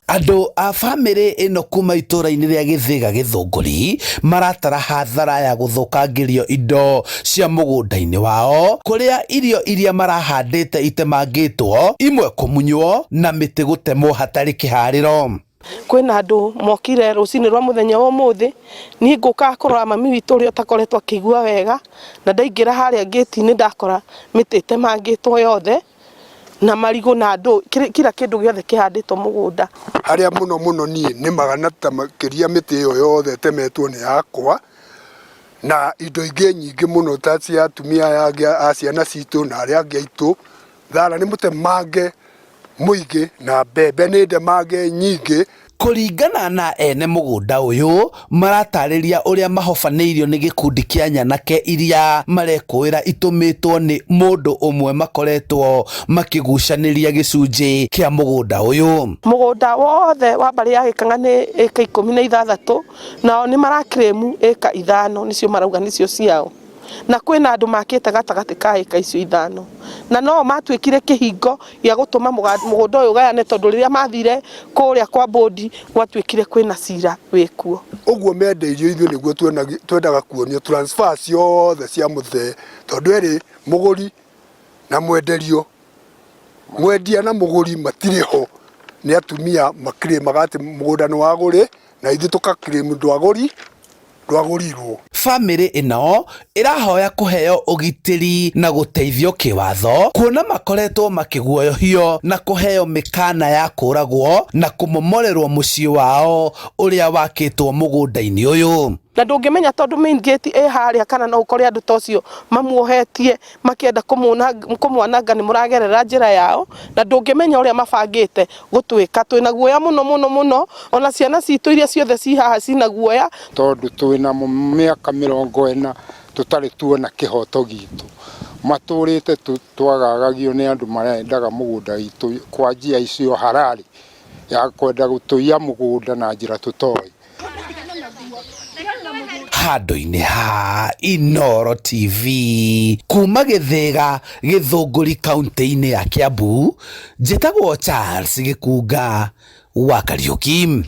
Andũ a bamĩrĩ ĩno kuma itũũra-inĩ rĩa Gĩthĩga Gĩthũngũri maratara hathara ya gũthũkangĩrio indo cia mũgũnda-inĩ wao kũrĩa irio iria marahandĩte itemangĩtwo, imwe kũmunywo na mĩtĩ gũtemwo hatarĩ kĩharĩro. Kwĩna andũ mokire rũcinĩ rwa mũthenya wa ũmũthĩ, niĩ ngũkaga kũrora mami witũ ũrĩa ũtakoretwo akĩigua wega, na ndaingĩra harĩa ngĩti-inĩ ndakora mĩtĩ ĩtemangĩtwo yothe, na marigũ na ndũ, kila kĩndũ gĩothe kĩhandĩtwo mũgũnda. Harĩa mũno mũno niĩ nĩmaga na ta makĩria mĩtĩ ĩyo yothe ĩtemetwo nĩ yakwa, na indo ingĩ nyingĩ mũno ta cia atumia aya angĩ a ciana citũ na arĩa angĩ aitũ. Thara nĩ mũtemange mũingĩ na mbembe nĩ ndemange nyingĩ. Kũringana na ene mũgũnda ũyũ, maratarĩria ũrĩa mahobanĩirio nĩ gĩkundi kĩa nyanake iria marekũĩra itũmĩtwo nĩ mũndũ ũmwe makoretwo makĩgucanĩria gĩcunjĩ kĩa mũgũnda ũyũ. Mũgũnda wothe wa mbarĩ ya Gĩkang'a nĩ ĩka 16, nao nĩ marakirĩmu ĩka 5 nĩcio marauga nĩcio ciao. Na kwĩna andũ makĩte gatagatĩ ka ĩka icio 5, na no matuĩkire kĩhingo gĩa gũtũma mũgũnda ũyũ ũgayane, tondũ rĩrĩa mathire kũrĩa kwa bodi gwatuĩkire kwĩna cira wĩkuo. Ũguo mendeirio ithuĩ nĩguo twendaga kuonio transfer ciothe cia mũthee, tondũ erĩ mũgũri na mwenderio, mwendia na mũgũri matirĩ ho, nĩ atumia makirĩmaga atĩ mũgũnda nĩ wagũrĩ na ithuĩ tũgakirĩmu ndwagũri ndwagũrirwo. Bamĩrĩ ĩno ĩrahoya kũheo ũgitĩri na gũteithio kĩwatho kuona makoretwo makĩguoyohio na kũheo mĩkana ya kũragwo na kũmomorerwo mũciĩ wao ũrĩa wakĩtwo mũgũnda-inĩ ũyũ. Na ndũngĩmenya tondũ main gate ĩ harĩa, kana no ũkore andũ ta ũcio mamuohetie makĩenda kũmwananga nĩ mũragerera njĩra yao, na ndũngĩmenya ũrĩa mabangĩte gũtwĩka. Twĩna guoya mũno mũno mũno, ona ciana citũ iria ciothe ci haha cina guoya. Tondũ twĩna mĩaka 40 tũtarĩ tuona kĩhoto gitũ, matũrĩte twagagagio nĩ andũ marendaga mũgũnda witũ kwa njia icio harari ya kwenda gũtũiya mũgũnda na njĩra tũtoĩ. Handũ-inĩ ha Inooro TV kuma Gĩthĩga Gĩthũngũri kaunti-inĩ ya Kiambu, njĩtagwo Charles Gĩkunga wa Kariũki.